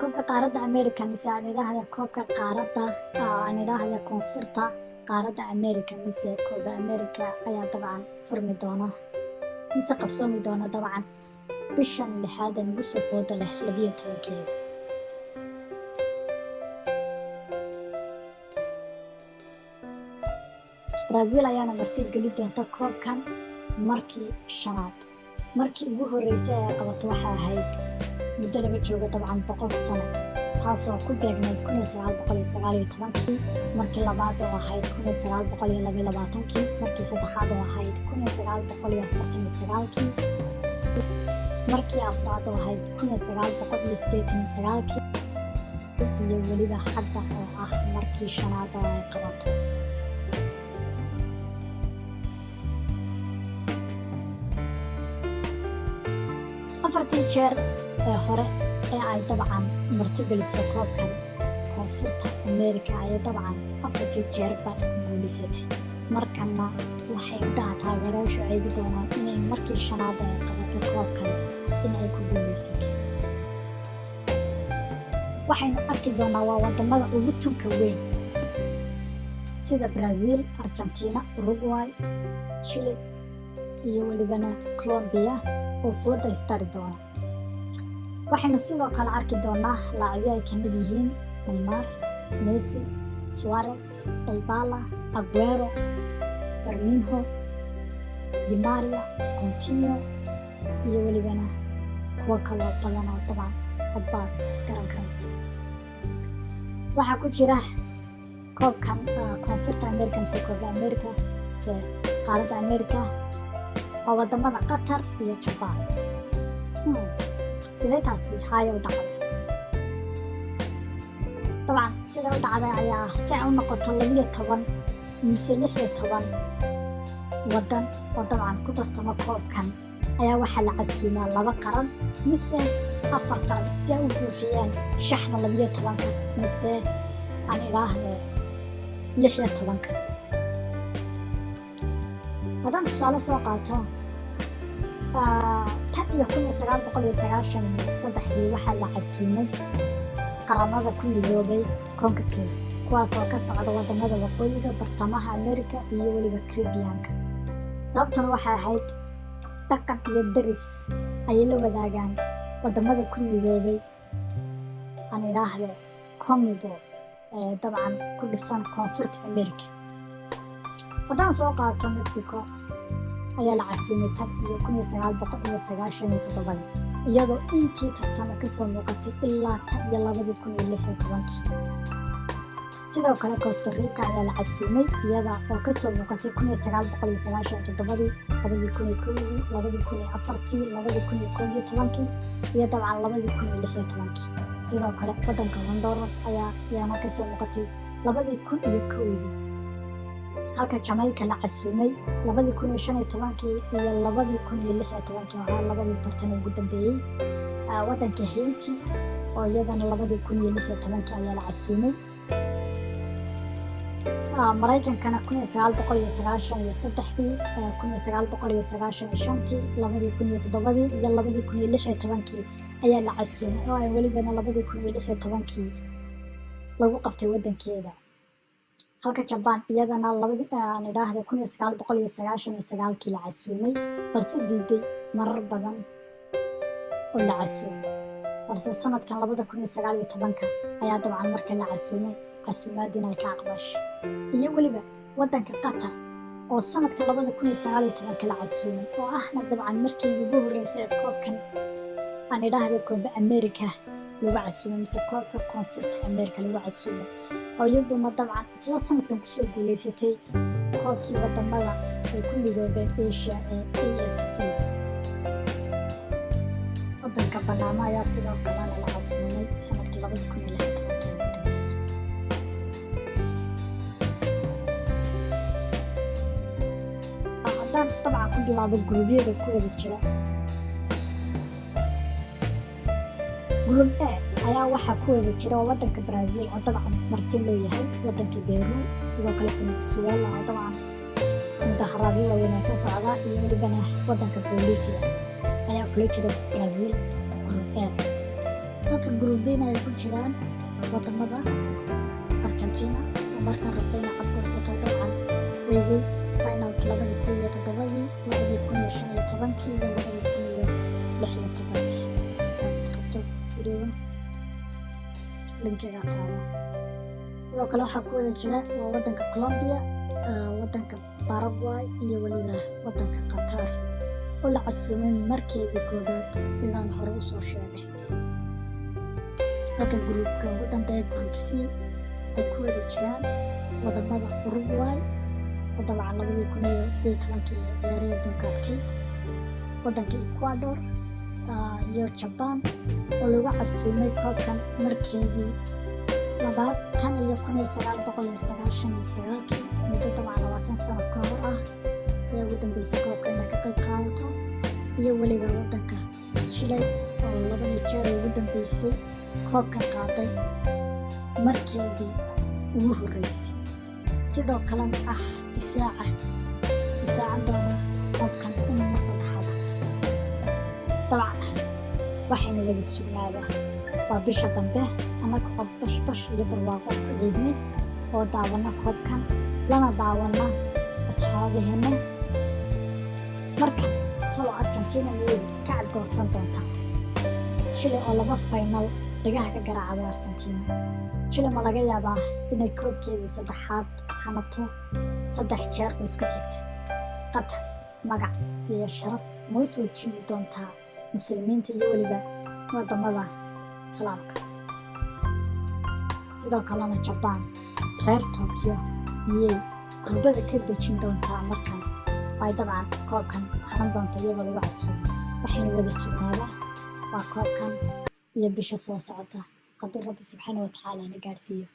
Koobka qaaradda America, mise aan idhaahda koobka qaaradda, aan idhaahda koonfurta qaaradda America, mise Copa America, ayaa dabcan furmi doona mise qabsoomi doona dabcan bishan lixaad ee nagu soo fooda leh 12-keeda. Brazil ayaana marti geli doonta koobkan markii shanaad. Markii ugu horreysay ay qabato waxay ahayd muddo laga joogo dabcan 100 sano, taasoo ku beegnayd 1919-kii. Markii labaad oo ahayd 1922-kii, markii saddexaad oo ahayd 1949-kii, markii afraad oo ahayd 1989-kii, iyo weliba hadda oo ah markii shanaad oo ay qabato. Afartii jeer ee hore ee ay dabcan martigeliso koobkan koonfurta America ayay dabcan afartii jeerba guulaysatay. Markana waxay indhaha taageerayaashu eegi doonaan inay markii shanaad ay qabato koobkan in ay ku guulaysato. Waxaynu arki doonaa waa wadamada ugu tunka weyn sida Brazil, Argentina, Uruguay, Chile iyo welibana Colombia oo fooda istari doona. Waxaynu sidoo kale arki doonaa laacibyo ay kamid yihiin Neymar, Messi, Suarez, Dybala, Aguero, Firmino, Di Maria, Coutinho iyo welibana kuwo kaloo badan oo dabcan hadbaad garan karayso. Waxaa ku jira koobkan koonfurta America mise Copa America mise qaaradda America waa wadamada Qatar iyo Jaban. Sidee taasi haaya u dhacday? Dabcan sida u dhacday ayaa ah si ay u noqoto 12 mise 16 wadan oo dabcan ku tartamo koobkan ayaa waxaa la casuumaa laba qaran mise afar qaran si ay u buuxiyaan shaxda 12-ka mise aan idhaahde 16-ka. Haddaan tusaale soo qaato, tan iyo 1993-dii waxaa la casuumay qaramada ku midoobay CONCACAF, kuwaas oo ka socda wadamada waqooyiga, bartamaha America iyo weliba Caribbeanka. Sababtuna waxay ahayd dhaqan iyo daris ayay la wadaagaan wadamada ku midoobay, aan idhaahde CONMEBOL, ee dabcan ku dhisan koonfurta America. Haddaan soo qaato, Mexico ayaa la casuumay tan iyo 1997-dii, iyadoo intii tartama kasoo muuqatay ilaa tan iyo 2016-kii. Sidoo kale Costa Rica ayaa la casuumay, iyada oo kasoo muuqatay 1997-dii, 2001-dii, 2004-tii, 2011-kii iyo dabcan 2016-kii. Sidoo kale wadanka Honduras ayaa iyana kasoo muuqatay 2001-dii, halka Jamaica la casuumay 2015-kii iyo 2016-kii, oo ahaa labadii tartan ugu dambeeyey. Wadanka Haiti oo iyadana 2016-kii ayaa la casuumay. Maraykankana 1993-dii, 1995-tii, 2007-dii iyo 2016-kii ayaa la casuumay, oo ay welibana 2016-kii lagu qabtay wadankeeda. Halka Jabaan iyadana labadii, aan idhaahda, 1999-kii la casuumay, balse diiday marar badan oo la casuumay, balse sanadkan 2019-ka ayaa dabcan marka la casuumay casuumaadiina ay ka aqbashay. Iyo weliba wadanka Qatar oo sanadka 2019-ka la casuumay, oo ahna dabcan markii ugu horreysay ee koobkan, aan idhaahda Copa America, lagu casuumay mise koobka koonfurta America lagu casuumay, oo iyaduna dabcan isla sanadkan kusoo guuleysatay koobkii wadamada ay ku midoobeen Asia ee AFC. Wadanka Banaama ayaa sidoo kalena la casuumay sanadkii 2016-kii. Haddaan dabcan ku bilaabo guruubyada ku wada jira, Group A ayaa waxaa ku wada jira wadanka Brazil oo dabcan marti loo yahay, wadanka Peru, sidoo kale Venezuela oo dabcan mudaharaadyo waaweyn ay ka socda, iyo welibana wadanka Bolivia ayaa kula jira Brazil Group A. Halka group B-na ay ku jiraan wadamada Argentina oo markan rabta inay cadgoosato, dabcan weeday finalki 2007-dii, 2015-kii iyo 2016-kii. Rabto videoga linkiga taabo. Sidoo kale waxaa ku wada jira waa wadanka Colombia, wadanka Paraguay iyo weliba wadanka Qatar oo la casuumay markeedii koobaad, sidaan hore usoo sheegay. Halka groupka ugu dambeeya, group C, ay ku wada jiraan wadamada Uruguay oo dabcan 2018-kii ciyaarihii adduunka adkayd, wadanka Ecuador iyo Jaban oo lagu casuumay koobkan markeedii labaad tan iyo 1999-kii, muddo dabcan 20 sano ka hor ah ayaa ugu dambeysay koobka inay ka qayb qaadato, iyo weliba wadanka Chile oo labadii jeer ee ugu dambeysay koobkan qaaday markeedii ugu horreysay, sidoo kalena ah difaaca difaacan doona koobkan inuu mar saddexaad qabto. Dabcan waxayna wada sugnaaba waa bisha dambe, annaga oo bashbash iyo barwaaqo ku ciidnay oo daawana koobkan, lana daawana asxaabaheena. Marka talo, Argentina miyay ka cadgoosan doontaa Chile oo laba final dhagaha ka garaacday Argentina? Chile ma laga yaabaa inay koobkeedii saddexaad hanato saddex jeer oo isku xigta? Qatar magac iyo sharaf mau soo jiidi doontaa Muslimiinta iyo weliba wadamada Islaamka? Sidoo kalena Jabaan, reer Tokyo, miyay kurbada ka dejin doontaa markan ay dabcan koobkan hanan doonta iyadoo lagu casuumo? Waxaynu wada sugnaabaa waa koobkan iyo bisha soo socota, haddii Rabbi subxaana watacaala na gaadhsiiyo.